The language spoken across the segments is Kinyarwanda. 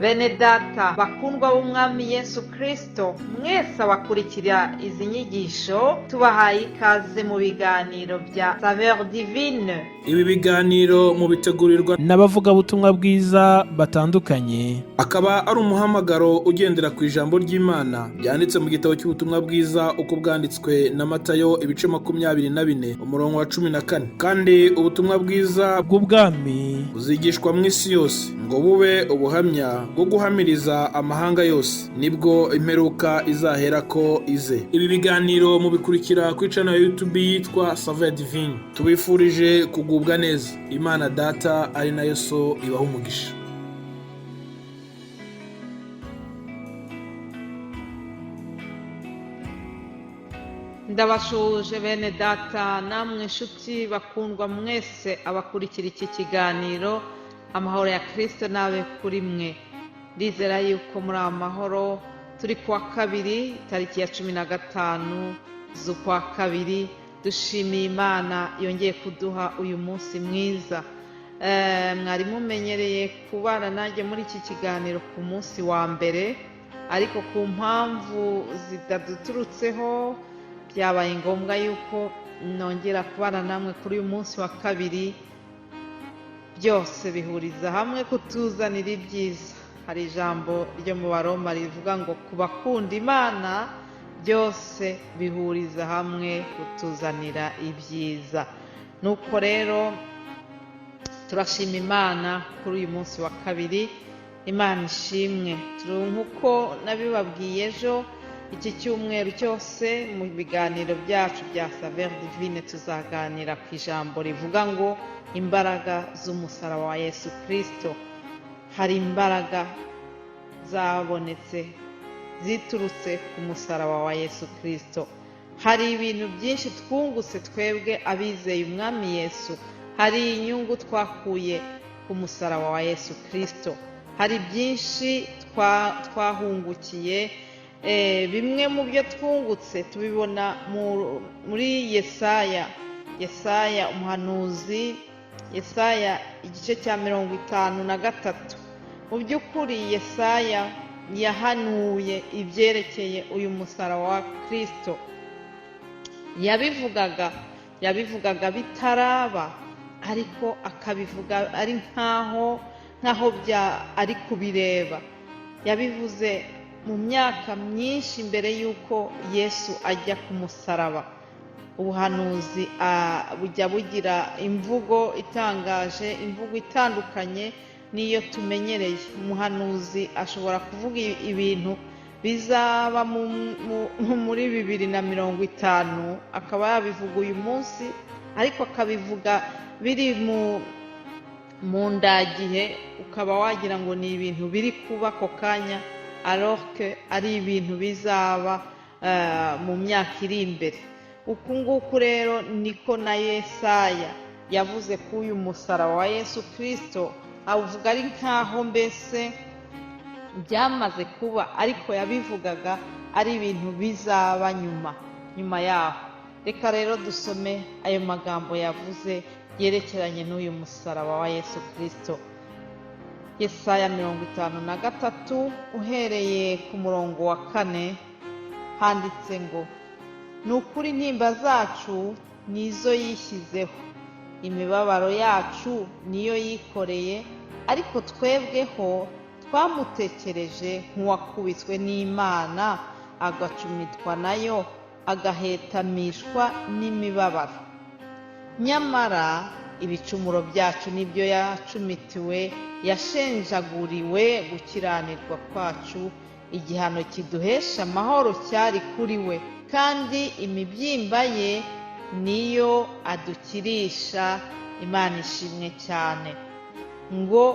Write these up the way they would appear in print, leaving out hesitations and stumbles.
Bene data bakundwa b'Umwami Yesu Kristo, mwese abakurikira izi nyigisho, tubahaye ikaze mu biganiro bya Saveur Divine. Ibi biganiro mubitegurirwa n'abavugabutumwa bwiza batandukanye, akaba ari umuhamagaro ugendera ku ijambo ry'Imana ryanditse mu gitabo cy'ubutumwa bwiza uko bwanditswe na Matayo, ibice 24, umurongo wa 14. Kandi ubutumwa bwiza bw'ubwami buzigishwa mu isi yose ngo bube ubuhamya bwo guhamiriza amahanga yose, nibwo imperuka izaherako ize. Ibi biganiro mubikurikira kuri channel ya YouTube yitwa Saveur Divine. Tubifurije kugubwa neza. Imana Data ari nayo So ibaha umugisha. Ndabashuhuje bene data namwe inshuti bakundwa mwese abakurikira iki kiganiro. Amahoro ya Kirisito nabe kuri mwe. Ndizera yuko muri amahoro. Turi kuwa kabiri, tariki ya 15 z'ukwa kabiri. Dushimiye Imana yongeye kuduha uyu munsi mwiza. Mwari mumenyereye kubana nanjye muri iki kiganiro ku munsi wa mbere, ariko ku mpamvu zitaduturutseho byabaye ngombwa yuko nongera kubana namwe kuri uyu munsi wa kabiri. Byose bihuriza hamwe kutuzanira ibyiza. Hari ijambo ryo mu Baroma rivuga ngo ku bakunda Imana byose bihuriza hamwe kutuzanira ibyiza. Nuko rero turashima Imana kuri uyu munsi wa kabiri. Imana ishimwe. Nk'uko nabibabwiye ejo, iki cyumweru cyose mu biganiro byacu bya Saveur Divine tuzaganira ku ijambo rivuga ngo imbaraga z'umusaraba wa Yesu Kirisito. Hari imbaraga zabonetse ziturutse ku musaraba wa Yesu Kirisito. Hari ibintu byinshi twungutse twebwe abizeye Umwami Yesu. Hari inyungu twakuye ku musaraba wa Yesu Kirisito. Hari byinshi twahungukiye. Bimwe mu byo twungutse tubibona muri Yesaya, Yesaya umuhanuzi, Yesaya igice cya 53. Mu by'ukuri Yesaya yahanuye ibyerekeye uyu musaraba wa Kirisito. Yabivugaga bitaraba, ariko akabivuga ari nkaho ari kubireba. Yabivuze mu myaka myinshi mbere y'uko Yesu ajya ku musaraba. Ubuhanuzi bujya bugira imvugo itangaje, imvugo itandukanye n'iyo tumenyereye. Umuhanuzi ashobora kuvuga ibintu bizaba muri 2050, akaba yabivuga uyu munsi, ariko akabivuga biri mu ndagihe, ukaba wagira ngo ni ibintu biri kuba ako kanya, alors que ari ibintu bizaba mu myaka iri imbere. Uku nguku rero niko na Yesaya yavuze ko uyu musaraba wa Yesu Kirisito, avuga ari nkaho mbese byamaze kuba, ariko yabivugaga ari ibintu bizaba nyuma yaho. Reka rero dusome ayo magambo yavuze yerekeranye n'uyu musaraba wa Yesu Kirisito. Yesaya 53, uhereye ku murongo wa 4, handitse ngo: ni ukuri intimba zacu nizo yishyizeho, imibabaro yacu niyo yikoreye, ariko twebweho twamutekereje nk'uwakubiswe n'Imana, agacumitwa nayo, agahetamishwa n'imibabaro. Nyamara ibicumuro byacu nibyo yacumitiwe, yashenjaguriwe gukiranirwa kwacu, igihano kiduhesha amahoro cyari kuri we, kandi imibyimba ye niyo adukirisha. Imana ishimwe cyane. Ngo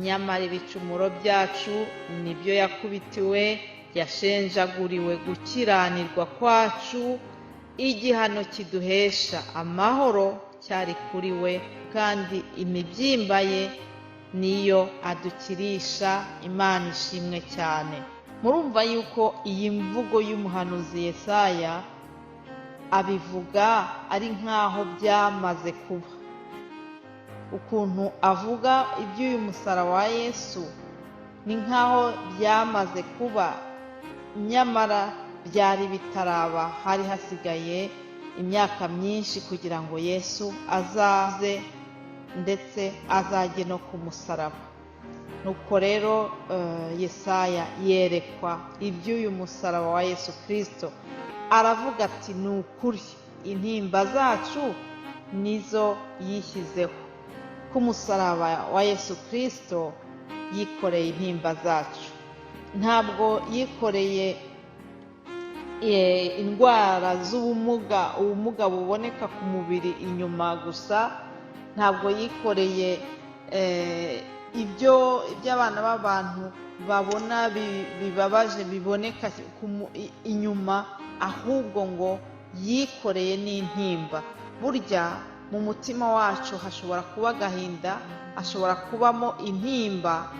nyamara ibicumuro byacu nibyo yakubitiwe, yashenjaguriwe gukiranirwa kwacu, igihano kiduhesha amahoro cyari kuri we, kandi imibyimba ye niyo adukirisha. Imana ishimwe cyane. Murumva yuko iyi mvugo y'umuhanuzi Yesaya abivuga ari nkaho byamaze kuba. Ukuntu avuga iby'uyu musaraba wa Yesu Ni nk'aho byamaze kuba, nyamara byari bitaraba. Hari hasigaye imyaka myinshi kugira ngo Yesu azaze, ndetse azajye no ku musaraba. Nuko rero Yesaya yerekwa iby'uyu musaraba wa Yesu Kirisito, aravuga ati: "Ni ukuri intimba zacu nizo yishyizeho." Ku musaraba wa Yesu Kirisito yikoreye intimba zacu. Ntabwo yikoreye indwara z'ubumuga, ubumuga buboneka ku mubiri inyuma gusa. Ntabwo yikoreye ibyo abana b'abantu babona bibabaje biboneka inyuma, ahubwo ngo yikoreye n'intimba. Burya mu mutima wacu hashobora kuba agahinda, hashobora kubamo intimba.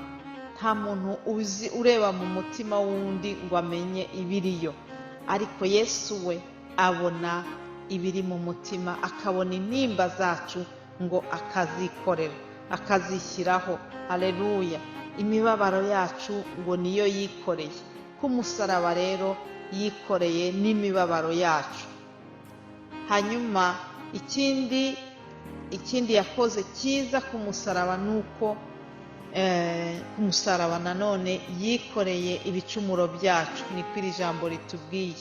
Nta muntu uzi ureba mu mutima w'undi ngo amenye ibiriyo, ariko Yesu we abona ibiri mu mutima, akabona intimba zacu, ngo akazikorera, akazishyiraho. Aleluya! Imibabaro yacu ngo niyo yikoreye ku musaraba. Rero yikoreye n'imibabaro yacu. Hanyuma ikindi yakoze cyiza ku musaraba ni uko ku musaraba nanone yikoreye ibicumuro byacu. Niko iri jambo ritubwiye.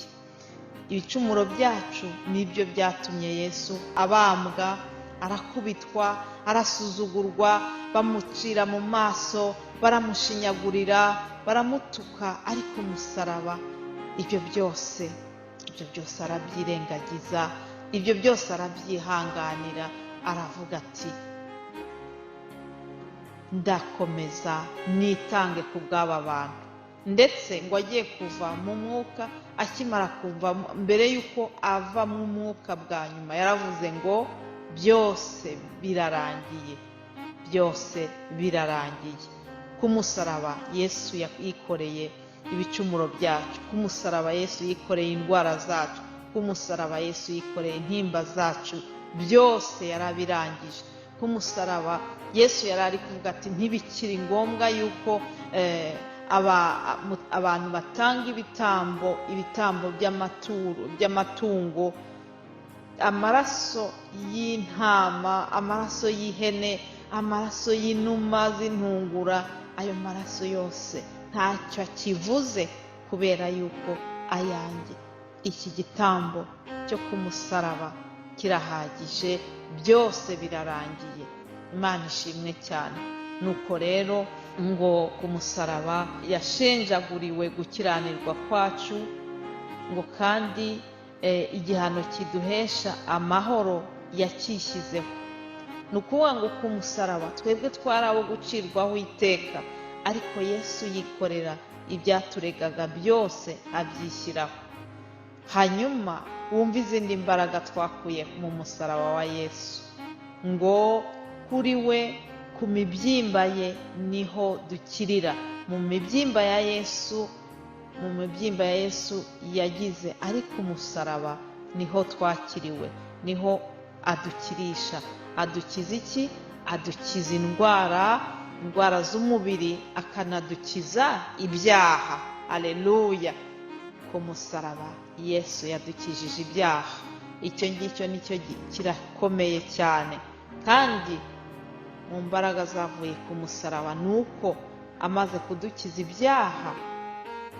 Ibicumuro byacu nibyo byatumye Yesu abambwa, arakubitwa, arasuzugurwa, bamucira mu maso, baramushinyagurira, baramutuka. Ariko umusaraba ibyo byose arabyirengagiza, ibyo byose arabyihanganira. Aravuga ati: "Ndakomeza nitange ku bw'aba bantu." Ndetse ngo agiye kuva mu mwuka, akimara kuva, mbere y'uko ava mu mwuka bwa nyuma, yaravuze ngo: "Byose birarangiye, byose birarangiye." Ku musaraba Yesu yikoreye ibicumuro byacu. Ku musaraba Yesu yikoreye indwara zacu. Ku musaraba Yesu yikoreye intimba zacu. Byose yarabirangije ku musaraba. Yesu yari ari kuvuga ati: "Ntibikiri ngombwa yuko abantu batanga ibitambo, ibitambo by'amaturo, by'amatungo, amaraso y'intama, amaraso y'ihene, amaraso y'inuma z'intungura. Ayo maraso yose ntacyo akivuze, kubera yuko ayanjye, iki gitambo cyo ku musaraba kirahagije. Byose birarangiye." Imana ishimwe cyane. Nuko rero ngo ku musaraba yashenjaguriwe gukiranirwa kwacu, ngo kandi igihano kiduhesha amahoro yacyishyizeho. Ni ukuvuga ngo ku musaraba twebwe twari abo gucirwaho iteka, ariko Yesu yikorera ibyaturegaga byose, abyishyiraho. Hanyuma wumve izindi mbaraga twakuye mu musaraba wa Yesu. Ngo kuri we, ku mibyimba ye niho dukirira. Mu mibyimba ya Yesu, mu mibyimba ya Yesu yagize ari ku musaraba, niho twakiriwe, niho adukirisha. Adukiza iki? Adukiza indwara, indwara z'umubiri, akanadukiza ibyaha. Aleluya! Ku musaraba Yesu yadukijije ibyaha. Icyo ngicyo nicyo kirakomeye cyane. Kandi mu mbaraga zavuye ku musaraba ni uko amaze kudukiza ibyaha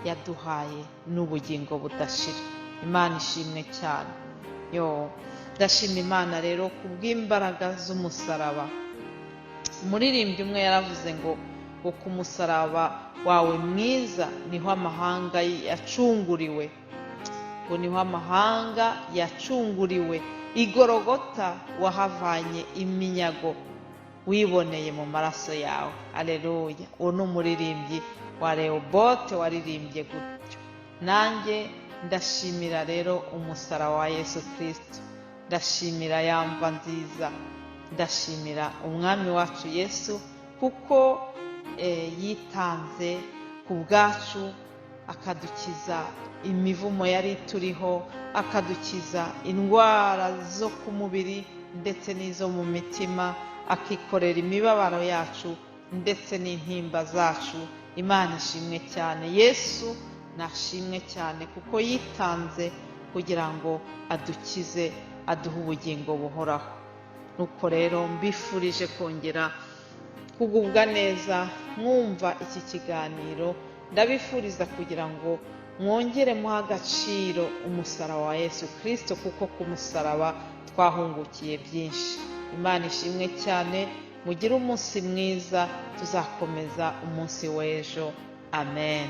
yaduhaye n'ubugingo budashira. Imana ishimwe cyane. Yo, ndashima Imana rero ku bw'imbaraga z'umusaraba. Umuririmbyi umwe yaravuze ngo ku musaraba wawe mwiza niho amahanga yacunguriwe, ngo niho amahanga yacunguriwe. Igorogota wahavanye iminyago wiboneye mu maraso yawe. Aleluya! Uwo ni umuririmbyi wa Rehobote waririmbye gutyo. Nanjye ndashimira rero umusaraba wa Yesu Kirisito, ndashimira ya mva nziza, ndashimira Umwami wacu Yesu, kuko yitanze ku bwacu, akadukiza imivumo yari turiho, akadukiza indwara zo ku mubiri ndetse n'izo mu mitima, akikorera imibabaro yacu ndetse n'intimba zacu. Imana ishimwe cyane, Yesu nashimwe cyane kuko yitanze kugira ngo adukize, aduhe ubugingo buhoraho. Nuko rero mbifurije kongera kugubwa neza mwumva iki kiganiro. Ndabifuriza kugira ngo mwongere muhe agaciro umusaraba wa Yesu Kirisito, kuko ku musaraba twahungukiye byinshi. Imana ishimwe cyane, mugire umunsi mwiza, tuzakomeza umunsi w'ejo. Amen.